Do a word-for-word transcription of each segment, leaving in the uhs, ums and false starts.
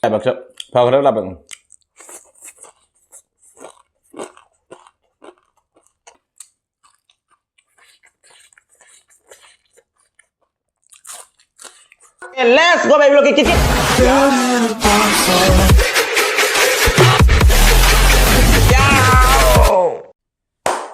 ꯂꯥꯏꯕꯛꯁꯦ ꯐꯈ꯭ꯔꯕ ꯂꯥꯏꯕꯛꯅꯤ꯫ Let's go, baby, look at it.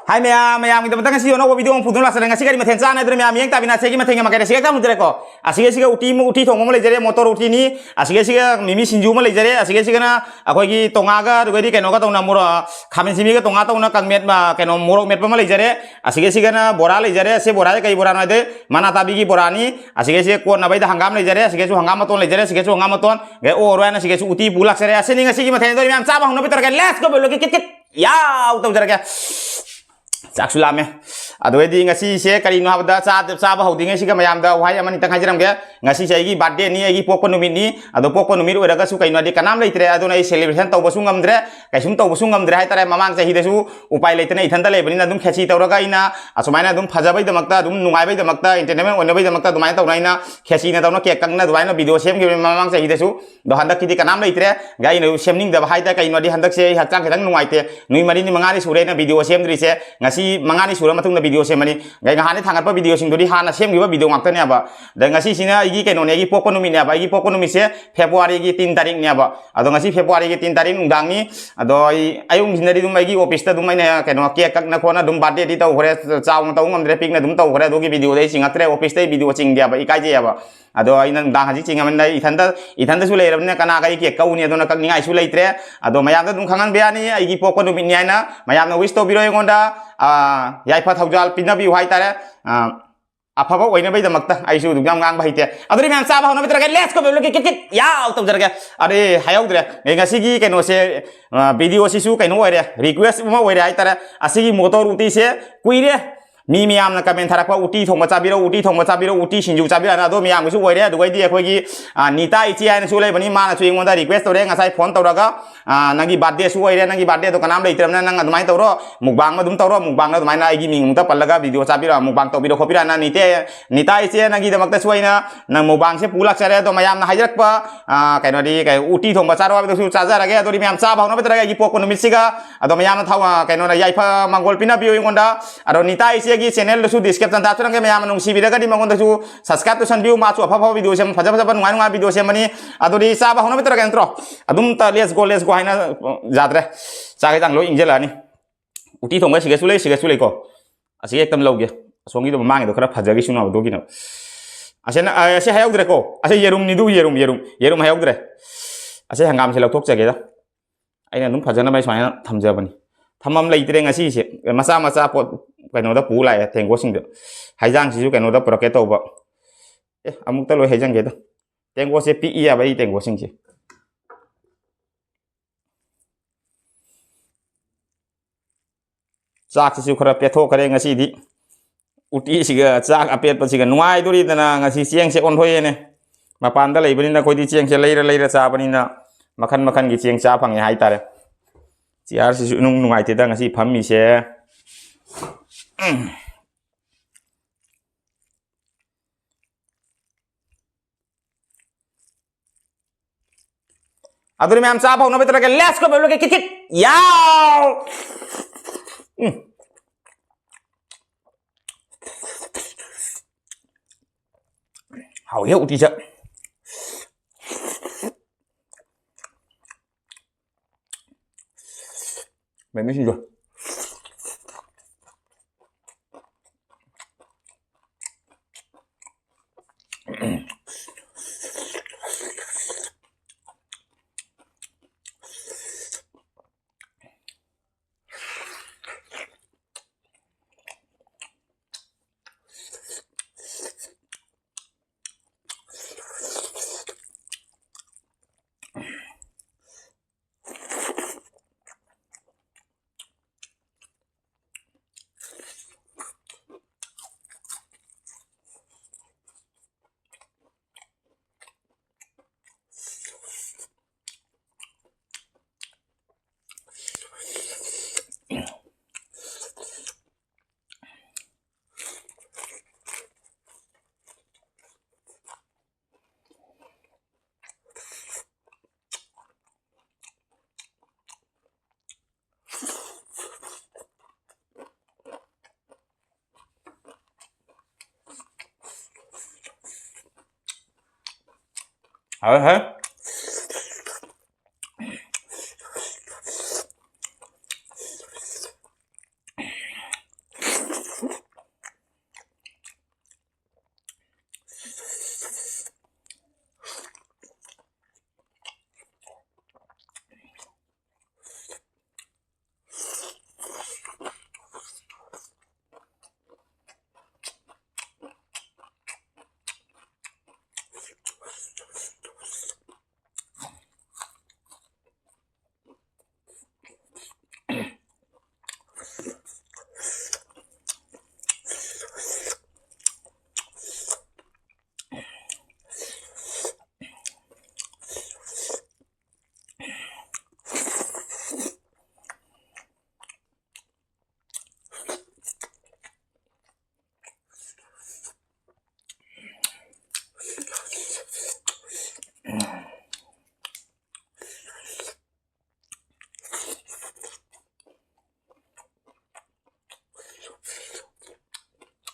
Hi ꯃꯌꯥꯝ, ꯃꯌꯥꯝꯒꯤꯗꯃꯛꯇ ꯉꯁꯤ ꯑꯅꯧꯕ video ꯑꯃ ꯄꯨꯗꯨꯅ ꯂꯥꯛꯆꯔꯦ꯫ ꯉꯁꯤ ꯀꯔꯤ ꯃꯊꯦꯜ ꯆꯥꯟꯅꯗ꯭ꯔꯦ ꯃꯌꯥꯝ? ꯌꯦꯡ ꯇꯥꯕꯤꯅ ꯁꯤꯒꯤ ꯃꯊꯦꯜꯒꯤ ꯃꯀꯩꯗ ꯁꯤꯒ ꯆꯥꯃꯨꯗ꯭ꯔꯦꯀꯣ꯫ ꯑꯁꯤꯒ ꯁꯤꯒ ꯎꯇꯤ ꯑꯃ, ꯎꯇꯤ ꯊꯣꯡꯕ ꯑꯃ ꯂꯩꯖꯔꯦ, ꯃꯣꯇꯣꯔ ꯎꯇꯤꯅꯤ꯫ ꯑꯁꯤꯒ ꯁꯤꯒ ꯃꯤꯃꯤ ꯁꯤꯡꯖꯨ ꯑꯃ ꯂꯩꯖꯔꯦ꯫ ꯑꯁꯤꯒ ꯁꯤꯒꯅ ꯑꯩꯈꯣꯏꯒꯤ ꯇꯣꯉꯥꯒ ꯑꯗꯨꯒꯗꯤ ꯀꯩꯅꯣꯒ ꯇꯧꯅ ꯃꯣꯔꯣꯛ, ꯈꯥꯃꯦꯟ ꯁꯤꯟꯕꯤꯒ ꯇꯣꯉꯥ ꯇꯧꯅ ꯀꯥꯡꯃꯦꯠ, ꯑ, ꯀꯩꯅꯣ ꯃꯣꯔꯣꯛ ꯃꯦꯠꯄ ꯑꯃ ꯂꯩꯖꯔꯦ꯫ ꯑꯁꯤꯒ ꯁꯤꯒꯅ ꯕꯣꯔꯥ ꯂꯩꯖꯔꯦ꯫ ꯑꯁꯤ ꯕꯣꯔꯥꯁꯦ ꯀꯩ ꯕꯣꯔꯥꯅꯣ ꯍꯥꯏꯗꯤ ꯃꯅꯥ ꯇꯥꯕꯤꯒꯤ ꯕꯣꯔꯥꯅꯤ꯫ ꯑꯁꯤꯒ ꯁꯤꯒ ꯀꯣꯠꯅꯕꯩꯗ ꯍꯪꯒꯥꯝ ꯂꯩꯖꯔꯦ꯫ ꯑꯁꯤꯒꯁꯨ ꯍꯪꯒꯥꯝ ꯃꯇꯣꯟ ꯂꯩꯖꯔꯦ꯫ ꯑꯁꯤꯒꯁꯨ ꯍꯪꯒꯥꯝ ꯃꯇꯣꯟ꯫ ꯑꯗꯩ ꯑꯣ, ꯑꯣꯏꯔꯣ ꯍꯥꯏꯅ ꯑꯁꯤꯒꯁꯨ ꯎꯇꯤ ꯄꯨ ꯂꯥꯛꯆꯔꯦ꯫ ꯑꯁꯤꯅꯤ ꯉꯁꯤꯒꯤ ꯃꯊꯦꯜ꯫ ꯑꯗꯣ ꯃꯌꯥꯝ ꯆꯥꯕ ꯍꯧꯅꯕꯤ ꯇꯧꯔꯒꯦ꯫ Let's go, ꯕꯦꯂꯣ, ꯀꯤꯠ, ꯀꯤꯠ, ꯀꯤꯠ꯫ ꯌꯥꯎ ꯇꯧꯖꯔꯒꯦ꯫ ꯆꯥꯛꯁꯨ ꯂꯥꯝꯃꯦ꯫ ꯑꯗꯨ ꯑꯣꯏꯗꯤ ꯉꯁꯤꯁꯦ ꯀꯔꯤꯅꯣ ꯍꯥꯏꯕꯗ ꯆꯥ-, ꯆꯥꯕ ꯍꯧꯗ꯭ꯔꯤꯉꯩꯁꯤꯒ ꯃꯌꯥꯝꯗ ꯋꯥꯍꯩ ꯑꯃꯅꯤꯇꯪ ꯍꯥꯏꯖꯔꯝꯒꯦ꯫ ꯉꯁꯤꯁꯦ ꯑꯩꯒꯤ birthdayꯅꯤ, ꯑꯩꯒꯤ ꯄꯣꯛꯄ ꯅꯨꯃꯤꯠꯅꯤ꯫ ꯑꯗꯣ ꯄꯣꯛꯄ ꯅꯨꯃꯤꯠ ꯑꯣꯏꯔꯒꯁꯨ ꯀꯩꯅꯣꯗꯤ ꯀꯅꯥꯝ ꯂꯩꯇ꯭ꯔꯦ꯫ ꯑꯗꯨꯅ ꯑꯩ celebration ꯇꯧꯕꯁꯨ ꯉꯝꯗ꯭ꯔꯦ, ꯀꯩꯁꯨꯝ ꯇꯧꯕꯁꯨ ꯉꯝꯗ꯭ꯔꯦ ꯍꯥꯏꯇꯥꯔꯦ꯫ ꯃꯃꯥꯡ ꯆꯍꯤꯗꯁꯨ ꯎꯄꯥꯏ ꯂꯩꯇꯅ ꯏꯊꯟꯇ ꯂꯩꯕꯅꯤꯅ ꯑꯗꯨꯝ ꯈꯦꯆꯤ ꯇꯧꯔꯒ ꯑꯩꯅ ꯑꯁꯨꯃꯥꯏꯅ ꯑꯗꯨꯝ ꯐꯖꯕꯩꯗꯃꯛꯇ, ꯑꯗꯨꯝ ꯅꯨꯡꯉꯥꯏꯕꯩꯗꯃꯛꯇ, entertainment ꯑꯣꯏꯅꯕꯩꯗꯃꯛꯇ ꯑꯗꯨꯃꯥꯏꯅ ꯇꯧꯅ ꯑꯩꯅ ꯈꯦꯆꯤꯅ ꯇꯧꯅ cake ꯀꯛꯅ ꯑꯗꯨꯃꯥꯏꯅ video ꯁꯦꯝꯈꯤꯕꯅꯤ ꯃꯃꯥꯡ ꯆꯍꯤꯗꯁꯨ꯫ ꯑꯗꯣ ꯍꯟꯗꯛꯀꯤꯗꯤ ꯀꯅꯥꯝ ꯂꯩꯇ꯭ꯔꯦ꯫ ꯑꯩꯅ ꯁꯦꯝꯅꯤꯡꯗꯕ ꯍꯥꯏꯇꯥꯔꯦ꯫ ꯀꯩꯅꯣꯗꯤ ꯍꯟꯗꯛꯁꯦ ꯑꯩ ꯍꯛꯆꯥꯡ ꯈꯤꯇꯪ ꯅꯨꯡꯉꯥꯏꯇꯦ꯫ ꯅꯨꯃꯤꯠ ꯃꯔꯤꯅꯤ ꯃꯉꯥꯅꯤ ꯁꯨꯔꯦ ꯑꯩꯅ video ꯁꯦꯝꯗ꯭ꯔꯤꯁꯦ꯫ ꯉꯁꯤ ꯃꯉꯥꯅꯤ ꯁꯨꯔ ꯃꯇꯨꯡꯗ video ꯁꯦꯝꯃꯅꯤ꯫ ꯑꯗꯩ ꯅꯍꯥꯟꯗꯩ ꯊꯥꯡꯒꯠꯄ videoꯁꯤꯡꯗꯨꯗꯤ ꯍꯥꯟꯅ ꯁꯦꯝꯈꯤꯕ video ꯉꯥꯛꯇꯅꯦꯕ꯫ ꯑꯗꯩ ꯉꯁꯤꯁꯤꯅ ꯑꯩꯒꯤ ꯀꯩꯅꯣꯅꯦ, ꯑꯩꯒꯤ ꯄꯣꯛꯄ ꯅꯨꯃꯤꯠꯅꯦꯕ꯫ ꯑꯩꯒꯤ ꯄꯣꯛꯄ ꯅꯨꯃꯤꯠꯁꯦ Februaryꯒꯤ ꯇꯤꯟ ꯇꯥꯔꯤꯛꯅꯦꯕ꯫ ꯑꯗꯣ ꯉꯁꯤ Februaryꯒꯤ ꯇꯤꯟ ꯇꯥꯔꯤꯛ ꯅꯨꯡꯗꯥꯡꯅꯤ꯫ ꯑꯗꯣ ꯑꯩ ꯑꯌꯨꯛ ꯅꯨꯡꯊꯤꯟꯗꯗꯤ ꯑꯗꯨꯝ ꯑꯩꯒꯤ officeꯇ ꯑꯗꯨꯝ ꯑꯩꯅ ꯀꯩꯅꯣ cake ꯀꯛꯅ ꯈꯣꯠꯅ ꯑꯗꯨꯝ birthdayꯗꯤ ꯇꯧꯈ꯭ꯔꯦ꯫ ꯆꯥꯎꯅ ꯇꯧꯕ ꯉꯝꯗ꯭ꯔꯦ, ꯄꯤꯛꯅ ꯑꯗꯨꯝ ꯇꯧꯈ꯭ꯔꯦ꯫ ꯑꯗꯨꯒꯤ videoꯗꯤ ꯑꯩ ꯆꯤꯡꯉꯛꯇ꯭ꯔꯦ꯫ Officeꯇ ꯑꯩ video ꯆꯤꯡꯗꯦꯕ, ꯏꯀꯥꯏꯖꯩꯌꯕ꯫ ꯑꯗꯣ ꯑꯩꯅ ꯅꯨꯡꯗꯥꯡ ꯍꯧꯖꯤꯛ ꯆꯤꯡꯉꯕꯅꯤꯅ ꯏꯊꯟꯇ, ꯏꯊꯟꯇꯁꯨ ꯂꯩꯔꯕꯅꯤꯅ ꯀꯅꯥꯒ ꯑꯩ cake ꯀꯛꯎꯅꯤ? ꯑꯗꯨꯅ ꯀꯛꯅꯤꯡꯉꯥꯏꯁꯨ ꯂꯩꯇ꯭ꯔꯦ꯫ ꯑꯗꯣ ꯃꯌꯥꯝꯗ ꯑꯗꯨꯝ ꯈꯪꯍꯟꯕ ꯌꯥꯅꯤ ꯑꯩꯒꯤ ꯄꯣꯛꯄ ꯅꯨꯃꯤꯠꯅꯤ ꯍꯥꯏꯅ꯫ ꯃꯌꯥꯝꯅ wish ꯇꯧꯕꯤꯔꯣ ꯑꯩꯉꯣꯟꯗ, ꯑꯥ, ꯌꯥꯏꯐ ꯊꯧꯖꯥꯜ ꯄꯤꯅꯕꯤꯌꯨ ꯍꯥꯏꯇꯥꯔꯦ꯫ ꯑꯥ, ꯑꯐꯕ ꯑꯣꯏꯅꯕꯩꯗꯃꯛꯇ꯫ ꯑꯩꯁꯨ ꯑꯗꯨꯝ ꯌꯥꯝ ꯉꯥꯡꯕ ꯍꯩꯇꯦ꯫ ꯑꯗꯨꯗꯤ ꯃꯌꯥꯝ ꯆꯥꯕ ꯍꯧꯅꯕꯤ ꯇꯧꯔꯒꯦ꯫ Let's go, ꯕꯦꯂꯣ, ꯀꯤꯠ, ꯀꯤꯠ, ꯀꯤꯠ꯫ ꯌꯥꯎ ꯇꯧꯖꯔꯒꯦ꯫ ꯑꯗꯩ ꯍꯥꯏꯍꯧꯗ꯭ꯔꯦ꯫ ꯑꯦ, ꯉꯁꯤꯒꯤ ꯀꯩꯅꯣꯁꯦ, ꯑꯥ, videoꯁꯤꯁꯨ ꯀꯩꯅꯣ ꯑꯣꯏꯔꯦ, request ꯑꯃ ꯑꯣꯏꯔꯦ ꯍꯥꯏꯇꯥꯔꯦ꯫ ꯑꯁꯤꯒꯤ ꯃꯣꯇꯣꯔ ꯎꯇꯤꯁꯦ ꯀꯨꯏꯔꯦ꯫ ꯃꯤ ꯃꯌꯥꯝꯅ comment ꯊꯥꯔꯛꯄ, "ꯎꯇꯤ ꯊꯣꯡꯕ ꯆꯥꯕꯤꯔꯛꯎ, ꯎꯇꯤ ꯊꯣꯡꯕ ꯆꯥꯕꯤꯔꯛꯎ, ꯎꯇꯤ ꯁꯤꯡꯖꯨ ꯆꯥꯕꯤꯔꯛꯑꯅ", ꯑꯗꯣ ꯃꯌꯥꯝꯒꯤꯁꯨ ꯑꯣꯏꯔꯦ꯫ ꯑꯗꯨꯒꯩꯗꯤ ꯑꯩꯈꯣꯏꯒꯤ, ꯑ, ꯅꯤꯇꯥ ꯏꯆꯦ ꯍꯥꯏꯅꯁꯨ ꯂꯩꯕꯅꯤ, ꯃꯥꯅꯁꯨ ꯑꯩꯉꯣꯟꯗ request ꯇꯧꯔꯦ ꯉꯁꯥꯏ phone ꯇꯧꯔꯒ, ꯑ, "ꯅꯪꯒꯤ birthdayꯁꯨ ꯑꯣꯏꯔꯦ, ꯅꯪꯒꯤ birthdayꯗꯣ ꯀꯅꯥꯝ ꯂꯩꯇ꯭ꯔꯕꯅꯤꯅ ꯅꯪ ꯑꯗꯨꯃꯥꯏꯅ ꯇꯧꯔꯣ, mukbangꯗꯣ ꯑꯗꯨꯝ ꯇꯧꯔꯣ, mukbangꯗ ꯑꯗꯨꯃꯥꯏꯅ ꯑꯩꯒꯤ ꯃꯤꯡ ꯑꯃꯨꯛꯇ ꯄꯜꯂꯒ video ꯆꯥꯕꯤꯔꯛꯑꯣ, mukbang ꯇꯧꯕꯤꯔꯣ ꯈꯣꯠꯄꯤꯔꯣꯅ", ꯅꯤꯇꯦ, ꯅꯤꯇꯥ ꯏꯆꯦ ꯅꯪꯒꯤꯗꯃꯛꯇꯁꯨ ꯑꯩꯅ ꯅꯪ mukbangꯁꯦ ꯄꯨ ꯂꯥꯛꯆꯔꯦ꯫ ꯑꯗꯣ ꯃꯌꯥꯝꯅ ꯍꯥꯏꯖꯔꯛꯄ, ꯑ, ꯀꯩꯅꯣꯗꯤ, ꯀꯩ, ꯎꯇꯤ ꯊꯣꯡꯕ ꯆꯥꯔꯣ ꯍꯥꯏꯕꯗꯨꯁꯨ ꯆꯥꯖꯔꯒꯦ꯫ ꯑꯗꯨꯗꯤ ꯃꯌꯥꯝ ꯆꯥꯕ ꯍꯧꯅꯕ ꯇꯧꯔꯒ ꯑꯩꯒꯤ ꯄꯣꯛꯄ ꯅꯨꯃꯤꯠꯁꯤꯒ ꯑꯗꯣ ꯃꯌꯥꯝꯅ ꯊꯧ-, ꯑ, ꯀꯩꯅꯣꯅ ꯌꯥꯏꯐ ꯃꯪꯒꯣꯜ ꯄꯤꯅꯕꯤꯌꯨ ꯑꯩꯉꯣꯟꯗ꯫ ꯑꯗꯣ ꯅꯤꯇꯥ ꯏꯆꯦꯒꯤ channelꯗꯁꯨ description ꯊꯥꯖꯔꯝꯒꯦ, ꯃꯌꯥꯝꯅ ꯅꯨꯡꯁꯤꯕꯤꯔꯒꯗꯤ ꯃꯉꯣꯟꯗꯁꯨ subscribe ꯇꯧꯁꯟꯕꯤꯌꯨ꯫ ꯃꯥꯁꯨ ꯑꯐ ꯑꯐꯕ video ꯁꯦꯝ-, ꯐꯖ ꯐꯖꯕ ꯅꯨꯡꯉꯥꯏ ꯅꯨꯡꯉꯥꯏꯕ video ꯁꯦꯝꯕꯅꯤ꯫ ꯑꯗꯨꯗꯤ ꯆꯥꯕ ꯍꯧꯅꯕ ꯇꯧꯔꯒꯦ ꯅꯠꯇ꯭ꯔꯣ? ꯑꯗꯨꯝ ꯇ-, let's go, let's go ꯍꯥꯏꯅ, ꯑ, ꯌꯥꯗ꯭ꯔꯦ꯫ ꯆꯥꯛ ꯍꯦꯟꯖꯥꯡ ꯂꯣꯏ ꯏꯪꯁꯤꯜꯂꯛꯑꯅꯤ꯫ ꯎꯇꯤ ꯊꯣꯡꯕ ꯁꯤꯒꯁꯨ ꯂꯩ, ꯁꯤꯒꯁꯨ ꯂꯩꯀꯣ꯫ ꯑꯁꯤ ꯍꯦꯛꯇ ꯂꯧꯒꯦ꯫ ꯑꯁꯣꯝꯒꯤꯗꯣ ꯃꯃꯥꯡꯒꯤꯗꯣ ꯈꯔ ꯐꯖꯈꯤꯁꯅꯨ ꯑꯗꯨꯒꯤꯅꯦꯕ꯫ ꯑꯁꯤꯅ, ꯑ, ꯑꯁꯤ ꯍꯥꯏꯍꯧꯗ꯭ꯔꯦꯀꯣ꯫ ꯑꯁꯤ ꯌꯦꯔꯨꯝꯅꯤꯗꯨ, ꯌꯦꯔꯨꯝ, ꯌꯦꯔꯨꯝ, ꯌꯦꯔꯨꯝ ꯍꯥꯏꯍꯧꯗ꯭ꯔꯦ꯫ ꯑꯁꯤ ꯍꯪꯒꯥꯝꯁꯦ ꯂꯧꯊꯣꯛꯆꯒꯦꯗ꯫ ꯑꯩꯅ ꯑꯗꯨꯝ ꯐꯖꯅꯕ ꯁꯨꯃꯥꯏꯅ ꯊꯝꯖꯕꯅꯤ꯫ ꯊꯝꯐꯝ ꯂꯩꯇ꯭ꯔꯦ ꯉꯁꯤꯁꯦ꯫ ꯃꯆꯥ ꯃꯆꯥ ꯄꯣꯠ ꯀꯩꯅꯣꯗ ꯄꯨ ꯂꯥꯛꯑꯦ ꯇꯦꯡꯀꯣꯠꯁꯤꯡꯗꯣ꯫ ꯍꯩꯖꯥꯡꯁꯤꯁꯨ ꯀꯩꯅꯣꯗ ꯄꯨꯔꯛꯀꯦ ꯇꯧꯕ꯫ ꯑꯦ, ꯑꯃꯨꯛꯇ ꯂꯣꯏ ꯍꯩꯖꯟꯒꯦꯗ꯫ ꯇꯦꯡꯀꯣꯠꯁꯦ ꯄꯤꯛꯏ ꯍꯥꯏꯕ ꯑꯩ ꯇꯦꯡꯀꯣꯠꯁꯤꯡꯁꯦ꯫ ꯆꯥꯛꯁꯤꯁꯨ ꯈꯔ ꯄꯦꯠꯊꯣꯛꯈ꯭ꯔꯦ ꯉꯁꯤꯗꯤ꯫ ꯎꯇꯤꯁꯤꯒ ꯆꯥꯛ ꯑꯄꯦꯠꯄꯁꯤꯒ ꯅꯨꯡꯉꯥꯏꯗꯣꯔꯤꯗꯅ ꯉꯁꯤ ꯆꯦꯡꯁꯦ ꯑꯣꯟꯊꯣꯛꯑꯦꯅꯦ꯫ ꯃꯄꯥꯟꯗ ꯂꯩꯕꯅꯤꯅ ꯑꯩꯈꯣꯏꯗꯤ ꯆꯦꯡꯁꯦ ꯂꯩꯔ ꯂꯩꯔ ꯆꯥꯕꯅꯤꯅ ꯃꯈꯟ ꯃꯈꯟꯒꯤ ꯆꯦꯡ ꯆꯥ ꯐꯪꯉꯦ ꯍꯥꯏꯇꯥꯔꯦ꯫ ꯆꯤꯌꯥꯔꯁꯤꯁꯨ ꯏꯅꯨꯡ ꯅꯨꯡꯉꯥꯏꯇꯦꯗ ꯉꯁꯤ ꯐꯝꯃꯤꯁꯦ꯫ ꯎꯝ꯫ ꯑꯗꯨꯅ ꯃꯌꯥꯝ ꯆꯥꯕ ꯍꯧꯅꯕ ꯇꯧꯔꯒꯦ꯫ Let's go, ꯕꯦꯕꯤ, ꯂꯣꯏꯒꯦ, ꯀꯤꯠ ꯀꯤꯠ꯫ ꯌꯥꯎ! ꯎꯝ꯫ ꯍꯥꯎꯋꯦ ꯎꯇꯤꯁꯦ꯫ ꯃꯤꯃꯤꯁꯤꯡꯖꯨ꯫ ꯍꯥꯎꯋꯦ, ꯍꯥꯎꯋꯦ꯫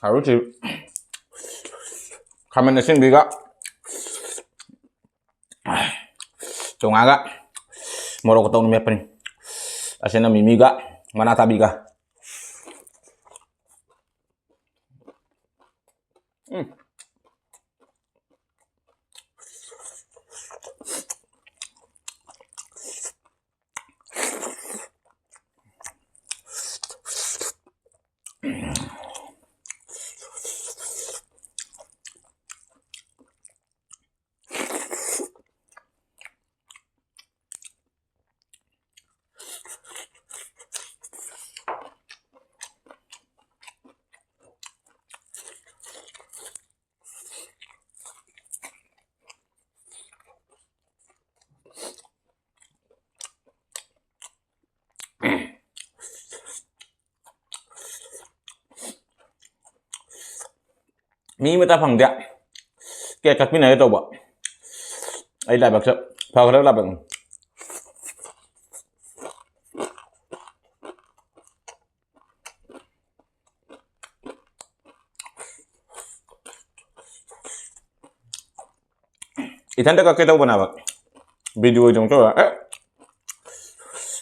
ꯍꯥꯎꯔꯤꯁꯤ ꯈꯥꯃꯦꯟ ꯑꯁꯤꯟꯕꯤꯒ ꯇꯣꯉꯥꯟꯒ ꯃꯣꯔꯣꯛ ꯑꯇꯧꯅ ꯃꯦꯠꯄꯅꯤ꯫ ꯑꯁꯤꯅ ꯃꯤꯃꯤꯒ ꯃꯅꯥ ꯊꯥꯕꯤꯒ꯫ ꯎꯝ꯫ ꯃꯤ ꯑꯃꯇ ꯐꯪꯗꯦ꯫ ꯀꯦꯛ ꯀꯛꯄꯤꯟꯅꯒꯦ ꯇꯧꯕ꯫ ꯑꯩ ꯂꯥꯏꯕꯛꯁꯦ ꯐꯒꯗꯕ ꯂꯥꯏꯕꯛꯅꯤ꯫ ꯏꯊꯟꯇ ꯀꯛꯀꯦ ꯇꯧꯕꯅꯦꯕ꯫ ꯚꯤꯗꯤꯑꯣ ꯑꯣꯏꯅ ꯇꯧꯔ ꯑꯦ,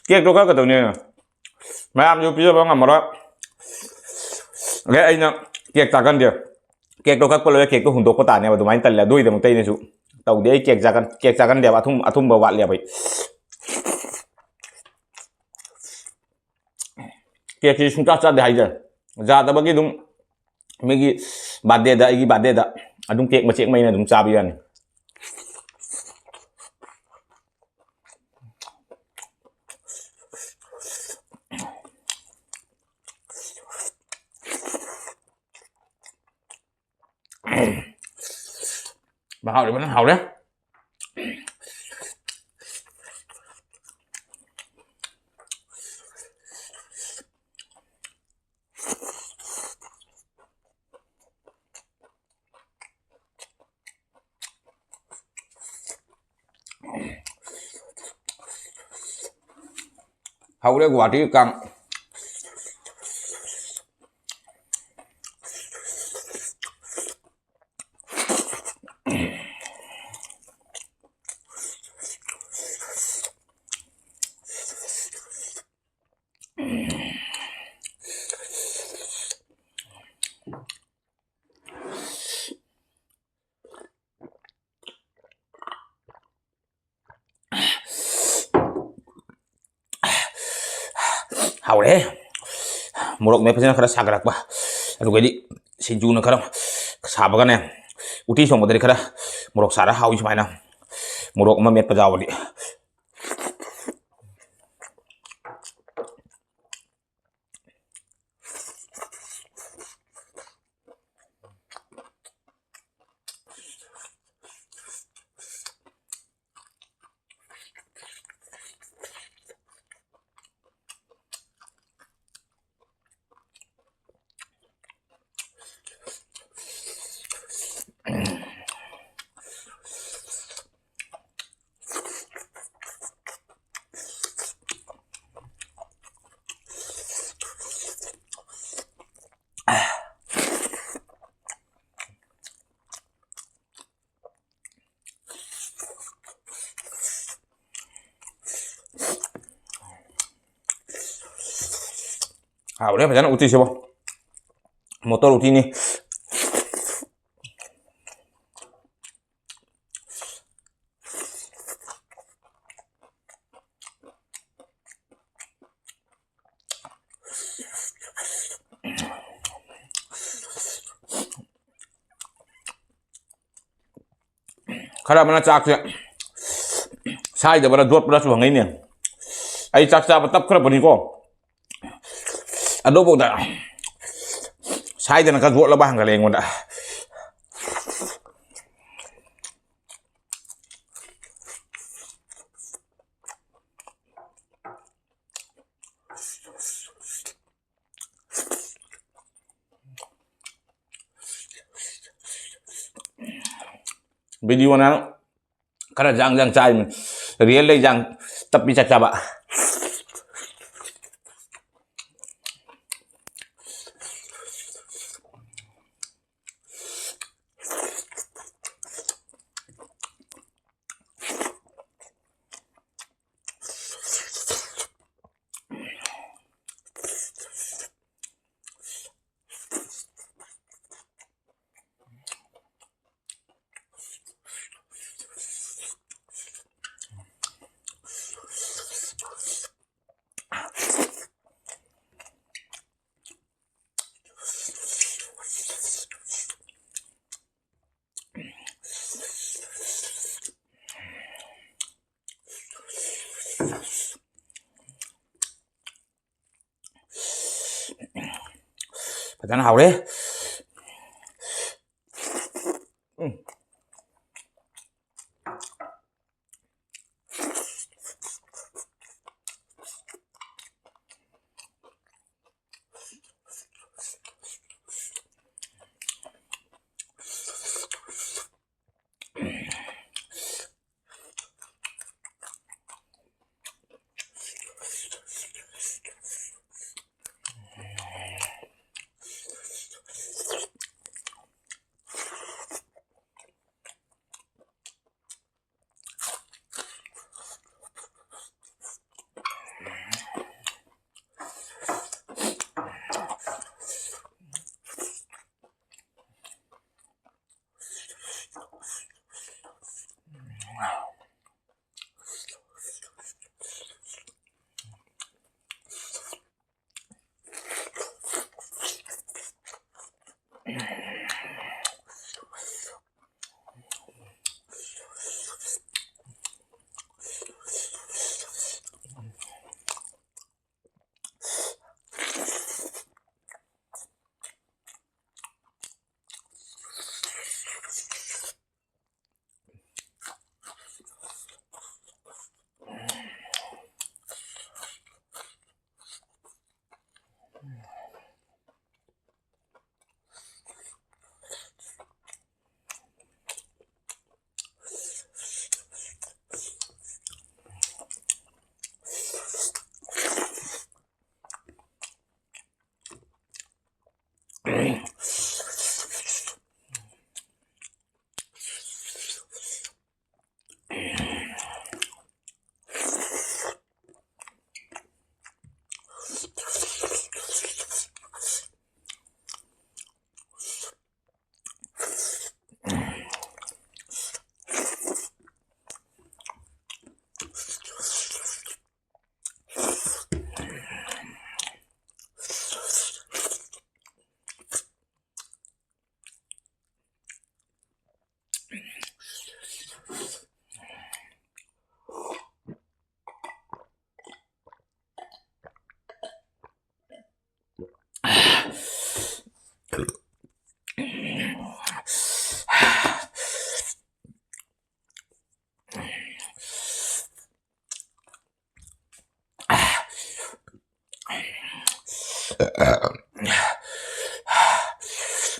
ꯀꯦꯛꯇꯣ ꯀꯛꯀꯗꯧꯅꯦ꯫ ꯃꯌꯥꯝꯁꯨ ꯄꯤꯖꯕ ꯉꯝꯃꯔꯣꯏ꯫ ꯑꯗꯩ ꯑꯩꯅ ꯀꯦꯛ ꯆꯥꯒꯟꯗꯦ꯫ ꯀꯦꯛꯇꯣ ꯀꯛꯄ ꯂꯣꯏꯔ ꯀꯦꯛꯇꯣ ꯍꯨꯟꯗꯣꯛꯄ ꯇꯥꯅꯦꯕ꯫ ꯑꯗꯨꯃꯥꯏꯅ ꯇꯜꯂꯦ꯫ ꯑꯗꯨꯒꯤꯗꯃꯛꯇ ꯑꯩꯅꯁꯨ ꯇꯧꯗꯦ꯫ ꯑꯩ ꯀꯦꯛ ꯆꯥꯒꯟ-, ꯀꯦꯛ ꯆꯥꯒꯟꯗꯦꯕ꯫ ꯑꯊꯨꯝ-, ꯑꯊꯨꯝꯕ ꯋꯥꯠꯂꯦꯕ ꯑꯩ꯫ ꯀꯦꯛꯁꯤ ꯁꯨꯡꯆꯥ ꯆꯥꯗꯦ ꯍꯥꯏꯁꯦ꯫ ꯌꯥꯗꯕꯒꯤ ꯑꯗꯨꯝ ꯃꯤꯒꯤ ꯕꯥꯔꯗꯦꯗ, ꯑꯩꯒꯤ ꯕꯥꯔꯗꯦꯗ ꯑꯗꯨꯝ ꯀꯦꯛ ꯃꯆꯦꯠ ꯑꯃ ꯑꯩꯅ ꯑꯗꯨꯝ ꯆꯥꯕ ꯌꯥꯅꯤ꯫ ꯃꯍꯥꯎꯗꯤ ꯐꯖꯅ ꯍꯥꯎꯔꯦ꯫ ꯍꯧꯔꯦ ꯒꯨꯍꯥꯇꯤ ꯀꯥꯡ꯫ ꯍꯥꯎꯔꯦ꯫ ꯃꯣꯔꯣꯛ ꯃꯦꯠꯄꯁꯤꯅ ꯈꯔ ꯁꯥꯒꯠꯂꯛꯄ, ꯑꯗꯨꯒꯩꯗꯤ ꯁꯤꯡꯖꯨꯅ ꯈꯔ ꯁꯥꯕꯒꯅꯦ꯫ ꯎꯇꯤ ꯊꯣꯡꯕꯗꯗꯤ ꯈꯔ ꯃꯣꯔꯣꯛ ꯁꯥꯔ ꯍꯥꯎꯏ ꯁꯨꯃꯥꯏꯅ, ꯃꯣꯔꯣꯛ ꯑꯃ ꯃꯦꯠꯄ ꯌꯥꯎꯔꯗꯤ꯫ ꯍꯥꯎꯔꯦ ꯐꯖꯅ ꯎꯇꯤꯁꯤꯕꯣ꯫ ꯃꯣꯇꯣꯔ ꯎꯇꯤꯅꯤ꯫ ꯈꯔ ꯑꯃꯅ ꯆꯥꯛꯁꯦ ꯁꯥꯏꯗꯕ꯭ꯔꯥ ꯌꯣꯠꯄ꯭ꯔꯥꯁꯨ ꯍꯪꯉꯛꯏꯅꯦ꯫ ꯑꯩ ꯆꯥꯛ ꯆꯥꯕ ꯇꯞꯈ꯭ꯔꯕꯅꯤꯀꯣ꯫ ꯑꯗꯨꯐꯥꯎꯗ ꯁꯥꯏꯗꯅ ꯈꯔ ꯌꯣꯠꯂꯕ ꯍꯪꯒꯠꯂꯦ ꯑꯩꯉꯣꯟꯗ꯫ ꯚꯤꯗꯤꯑꯣꯅ ꯈꯔ ꯖꯥꯡ ꯖꯥꯡ ꯆꯥꯔꯤꯕꯅꯤ꯫ ꯔꯤꯌꯦꯜꯗ ꯏꯟꯖꯥꯡ ꯇꯞꯄꯤ ꯆꯥꯛ ꯆꯥꯕ꯫ ꯐꯖꯅ ꯍꯥꯎꯔꯦ꯫ ꯎꯝ꯫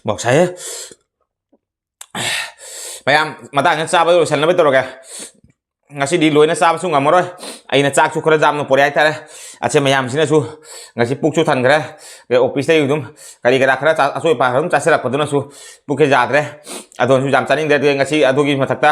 ꯃꯣꯔꯣꯛ ꯁꯥꯏꯍꯦ꯫ ꯃꯌꯥꯝ, ꯃꯇꯥꯡꯁꯤꯗ ꯆꯥꯕ ꯂꯣꯏꯁꯟꯅꯕ ꯇꯧꯔꯒꯦ꯫ ꯉꯁꯤꯗꯤ ꯂꯣꯏꯅ ꯆꯥꯕꯁꯨ ꯉꯝꯃꯔꯣꯏ꯫ ꯑꯩꯅ ꯆꯥꯛꯁꯨ ꯈꯔ ꯌꯥꯝꯅ ꯄꯨꯔꯛꯑꯦ ꯍꯥꯏꯇꯥꯔꯦ꯫ ꯑꯁꯦ ꯃꯌꯥꯝꯁꯤꯅꯁꯨ ꯉꯁꯤ ꯄꯨꯛꯁꯨ ꯊꯟꯈ꯭ꯔꯦ꯫ ꯑꯗꯩ ꯑꯣꯐꯤꯁꯇꯒꯤ ꯑꯗꯨꯝ ꯀꯔꯤ ꯀꯔꯥ ꯈꯔ ꯆꯥ-, ꯑꯆꯣꯏ ꯑꯄꯥ ꯈꯔ ꯑꯗꯨꯝ ꯆꯥꯁꯤꯜꯂꯛꯄꯗꯨꯅꯁꯨ ꯄꯨꯛꯁꯦ ꯌꯥꯗ꯭ꯔꯦ꯫ ꯑꯗꯨꯅꯁꯨ ꯌꯥꯝ ꯆꯥꯅꯤꯡꯗ꯭ꯔꯦ꯫ ꯑꯗꯨꯒ ꯉꯁꯤ ꯑꯗꯨꯒꯤ ꯃꯊꯛꯇ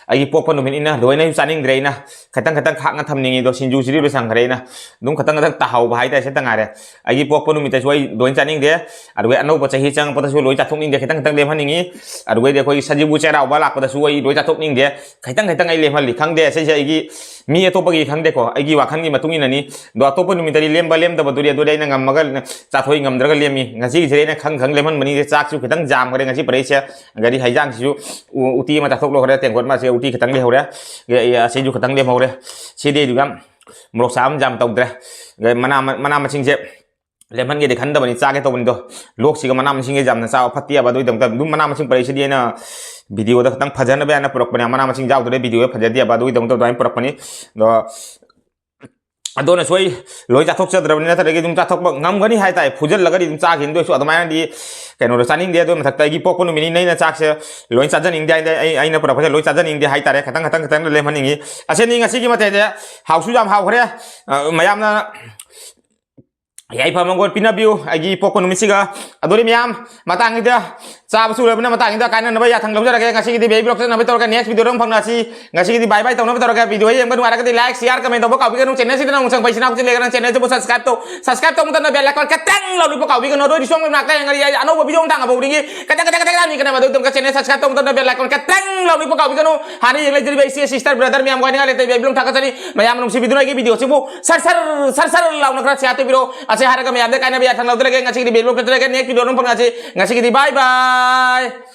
ꯑꯩꯒꯤ ꯄꯣꯛꯄ ꯅꯨꯃꯤꯠꯅꯤꯅ ꯂꯣꯏꯅꯁꯨ ꯆꯥꯅꯤꯡꯗ꯭ꯔꯦ꯫ ꯑꯩꯅ ꯈꯤꯇꯪ ꯈꯤꯇꯪ ꯈꯥꯛꯅ ꯊꯝꯅꯤꯡꯉꯤꯗꯣ, ꯁꯤꯡꯖꯨꯁꯤꯗꯤ ꯂꯣꯏꯁꯟꯈ꯭ꯔꯦ꯫ ꯑꯩꯅ ꯑꯗꯨꯝ ꯈꯤꯇꯪ ꯈꯤꯇꯪ ꯇꯥꯍꯧꯕ ꯍꯥꯏꯇꯥꯔꯦ, ꯁꯤꯇ ꯉꯥꯏꯔꯦ꯫ ꯑꯩꯒꯤ ꯄꯣꯛꯄ ꯅꯨꯃꯤꯠꯇꯁꯨ ꯑꯩ ꯂꯣꯏ ꯆꯥꯅꯤꯡꯗꯦ꯫ ꯑꯗꯨꯒ ꯑꯅꯧꯕ ꯆꯍꯤ ꯆꯪꯉꯛꯄꯗꯁꯨ ꯂꯣꯏ ꯆꯥꯊꯣꯛꯅꯤꯡꯗꯦ, ꯈꯤꯇꯪ ꯈꯤꯇꯪ ꯂꯦꯝꯍꯟꯅꯤꯡꯉꯤ꯫ ꯑꯗꯨꯒꯩꯗꯤ ꯑꯩꯈꯣꯏꯒꯤ ꯁꯖꯤꯕꯨ ꯆꯩꯔꯥꯎꯕ ꯂꯥꯛꯄꯗꯁꯨ ꯑꯩ ꯂꯣꯏ ꯆꯥꯊꯣꯛꯅꯤꯡꯗꯦ, ꯈꯤꯇꯪ ꯈꯤꯇꯪ ꯑꯩ ꯂꯦꯝꯍꯜꯂꯤ꯫ ꯈꯪꯗꯦ, ꯁꯤꯁꯦ ꯑꯩꯒꯤ, ꯃꯤ ꯑꯇꯣꯞꯄꯒꯤ ꯈꯪꯗꯦꯀꯣ, ꯑꯩꯒꯤ ꯋꯥꯈꯜꯒꯤ ꯃꯇꯨꯡ ꯏꯟꯅꯅꯤ꯫ ꯑꯗꯣ ꯑꯇꯣꯞꯄ ꯅꯨꯃꯤꯠꯇꯗꯤ ꯂꯦꯝꯕ ꯂꯦꯝꯗꯕꯗꯨꯗꯤ, ꯑꯗꯨꯗꯤ ꯑꯩꯅ ꯉꯝꯃꯒ ꯆꯥꯊꯣꯛꯏ, ꯉꯝꯗ꯭ꯔꯒ ꯂꯦꯝꯃꯤ꯫ ꯉꯁꯤꯒꯤꯁꯤꯗꯤ ꯑꯩꯅ ꯈꯪ ꯈꯪ ꯂꯦꯝꯍꯟꯕꯅꯤ꯫ ꯆꯥꯛꯁꯨ ꯈꯤꯇꯪ ꯌꯥꯝꯈ꯭ꯔꯦ ꯉꯁꯤ ꯄꯨꯔꯛꯏꯁꯦ꯫ ꯑꯗꯒꯤ ꯍꯩꯖꯥꯡꯁꯤꯁꯨ ꯎ-, ꯎꯇꯤ ꯑꯃ ꯆꯥꯊꯣꯛ ꯂꯣꯏꯈ꯭ꯔꯦ, ꯇꯦꯡꯀꯣꯠ ꯃꯥꯁꯦ ꯎꯇꯤ ꯈꯤꯇꯪ ꯂꯩꯍꯧꯔꯦ꯫ ꯑꯦ, ꯑꯦ, ꯑꯁꯤꯁꯨ ꯈꯤꯇꯪ ꯂꯦꯝꯍꯧꯔꯦ꯫ ꯁꯤꯗꯤ ꯑꯗꯨꯒ ꯃꯣꯔꯣꯛ ꯆꯥꯕ ꯑꯃ ꯌꯥꯝ ꯇꯧꯗ꯭ꯔꯦ꯫ ꯑꯗꯩ ꯃꯅꯥ, ꯃꯅꯥ ꯃꯁꯤꯡꯁꯦ ꯂꯦꯝꯍꯟꯒꯦꯗꯤ ꯈꯟꯗꯕꯅꯤ, ꯆꯥꯒꯦ ꯇꯧꯕꯅꯤꯗꯣ꯫ ꯂꯣꯛꯁꯤꯒ ꯃꯅꯥ ꯃꯁꯤꯡꯒ ꯌꯥꯝꯅ ꯆꯥꯕ ꯐꯠꯇꯦ ꯍꯥꯏꯕ꯫ ꯑꯗꯨꯒꯤꯗꯃꯛꯇ ꯑꯗꯨꯝ ꯃꯅꯥ ꯃꯁꯤꯡ ꯄꯨꯔꯛꯏꯁꯤꯗꯤ ꯑꯩꯅ ꯚꯤꯗꯤꯑꯣꯗ ꯈꯤꯇꯪ ꯐꯖꯅꯕ ꯍꯥꯏꯅ ꯄꯨꯔꯛꯄꯅꯦ꯫ ꯃꯅꯥ ꯃꯁꯤꯡ ꯌꯥꯎꯗ꯭ꯔꯦ ꯚꯤꯗꯤꯑꯣꯗ ꯐꯖꯗꯦ ꯍꯥꯏꯕ, ꯑꯗꯨꯒꯤꯗꯃꯛꯇ ꯑꯗꯨꯃꯥꯏꯅ ꯄꯨꯔꯛꯄꯅꯤ꯫ ꯑꯗꯣ ꯑꯗꯨꯅꯁꯨ ꯑꯩ ꯂꯣꯏ ꯆꯥꯊꯣꯛꯆꯗ꯭ꯔꯕꯅꯤ, ꯅꯠꯇ꯭ꯔꯒꯗꯤ ꯑꯗꯨꯝ ꯆꯥꯊꯣꯛꯄ ꯉꯝꯒꯅꯤ ꯍꯥꯏꯇꯥꯔꯦ꯫ ꯐꯨꯖꯜꯂꯒꯗꯤ ꯑꯗꯨꯝ ꯆꯥꯈꯤꯅꯤ꯫ ꯑꯗꯨ ꯑꯣꯏꯔꯁꯨ ꯑꯗꯨꯃꯥꯏꯅꯗꯤ ꯀꯩꯅꯣꯗꯣ ꯆꯥꯅꯤꯡꯗꯦ꯫ ꯑꯗꯨ ꯃꯊꯛꯇ ꯑꯩꯒꯤ ꯄꯣꯛꯄ ꯅꯨꯃꯤꯠꯅꯤꯅ ꯑꯩꯅ ꯆꯥꯛꯁꯦ ꯂꯣꯏ ꯆꯥꯖꯅꯤꯡꯗꯦ ꯍꯥꯏꯗꯤ ꯑꯩ, ꯑꯩꯅ ꯄꯨꯔꯛꯄꯁꯦ ꯂꯣꯏ ꯆꯥꯖꯅꯤꯡꯗꯦ ꯍꯥꯏꯇꯥꯔꯦ꯫ ꯈꯤꯇꯪ, ꯈꯤꯇꯪ, ꯈꯤꯇꯪ ꯂꯦꯝꯍꯟꯅꯤꯡꯉꯤ꯫ ꯑꯁꯤꯅꯤ ꯉꯁꯤꯒꯤ ꯃꯊꯦꯜꯁꯦ꯫ ꯍꯥꯎꯁꯨ ꯌꯥꯝ ꯍꯥꯎꯈ꯭ꯔꯦ꯫ ꯑ, ꯃꯌꯥꯝꯅ ꯌꯥꯏꯐ ꯃꯪꯒꯣꯜ ꯄꯤꯅꯕꯤꯌꯨ ꯑꯩꯒꯤ ꯄꯣꯛꯄ ꯅꯨꯃꯤꯠꯁꯤꯒ꯫ ꯑꯗꯨꯗꯤ ꯃꯌꯥꯝ, ꯃꯇꯥꯡꯁꯤꯗ ꯆꯥꯕꯁꯨ ꯂꯣꯏꯕꯅ ꯃꯇꯥꯡꯁꯤꯗ ꯀꯥꯏꯅꯅꯕ ꯌꯥꯊꯪ ꯂꯧꯖꯔꯒꯦ꯫ ꯉꯁꯤꯒꯤꯗꯤ baby vlog ꯆꯠꯅꯕ ꯇꯧꯔꯒ next video ꯗ ꯑꯃꯨꯛ ꯐꯪꯅꯁꯤ꯫ ꯉꯁꯤꯒꯤꯗꯤ bye bye ꯇꯧꯅꯕ ꯇꯧꯔꯒ, video ꯌꯦꯡꯕ ꯅꯨꯡꯉꯥꯏꯔꯒꯗꯤ like, share, comment ꯇꯧꯕ ꯀꯥꯎꯕꯤꯒꯅꯨ꯫ Channel ꯁꯤꯗ ꯅꯧꯅ ꯆꯪꯕ ꯏꯆꯤꯟ ꯏꯅꯥꯎꯁꯤꯡ ꯂꯩꯔꯒꯅ channel ꯁꯤꯕꯨ subscribe ꯇꯧ, subscribe ꯇꯧꯕ ꯃꯇꯝꯗ bell icon ꯈꯤꯇꯪ ꯂꯧꯕꯤꯕ ꯀꯥꯎꯕꯤꯒꯅꯨ꯫ ꯑꯗꯨ ꯑꯣꯏꯗꯤ ꯁꯣꯝꯒꯤ ꯃꯅꯥꯛꯇ ꯌꯦꯡꯉꯗꯤ ꯑꯩ ꯑꯅꯧꯕ video ꯑꯃ ꯊꯥꯡꯒꯠꯄ ꯎꯔꯤꯉꯩ ꯈꯤꯇꯪ, ꯈꯤꯇꯪ, ꯈꯤꯇꯪ ꯂꯥꯛꯅꯤꯡꯒꯅꯦꯕ꯫ ꯑꯗꯨ ꯑꯗꯨꯝ channel subscribe ꯇꯧꯕ ꯃꯇꯝꯗ bell icon ꯈꯤꯇꯪ ꯂꯧꯕꯤꯕ ꯀꯥꯎꯕꯤꯒꯅꯨ꯫ ꯍꯥꯟꯅ ꯌꯦꯡꯂꯛꯇ꯭ꯔꯤꯕ ꯏꯆꯦ, sister, brother ꯃꯌꯥꯝ ꯋꯥꯏꯅꯤꯡꯉꯥꯏ ꯂꯩꯇꯦ꯫ Baby vlog ꯊꯥꯒꯠꯆꯔꯤ꯫ ꯃꯌꯥꯝ ꯅꯨꯡꯁꯤꯕꯤꯗꯨꯅ ꯑꯩꯒꯤ video ꯁꯤꯕꯨ ꯁꯔ ꯁꯔ, ꯁꯔ ꯁꯔ ꯂꯥꯎꯅ ꯈꯔ share ꯇꯧꯕꯤꯔꯣ꯫ ꯑꯁꯤ ꯍꯥꯏꯔꯒ ꯃꯌꯥꯝꯗ ꯀꯥꯏꯅꯕ ꯌꯥꯊꯪ ꯂꯧꯖꯔꯒꯦ꯫ ꯉꯁꯤꯒꯤꯗꯤ baby vlog ꯆꯠꯆꯔꯒꯦ꯫ Next video ꯗ ꯑꯃꯨꯛ ꯐꯪꯅꯁꯤ꯫ ꯉꯁꯤꯒꯤꯗꯤ bye bye꯫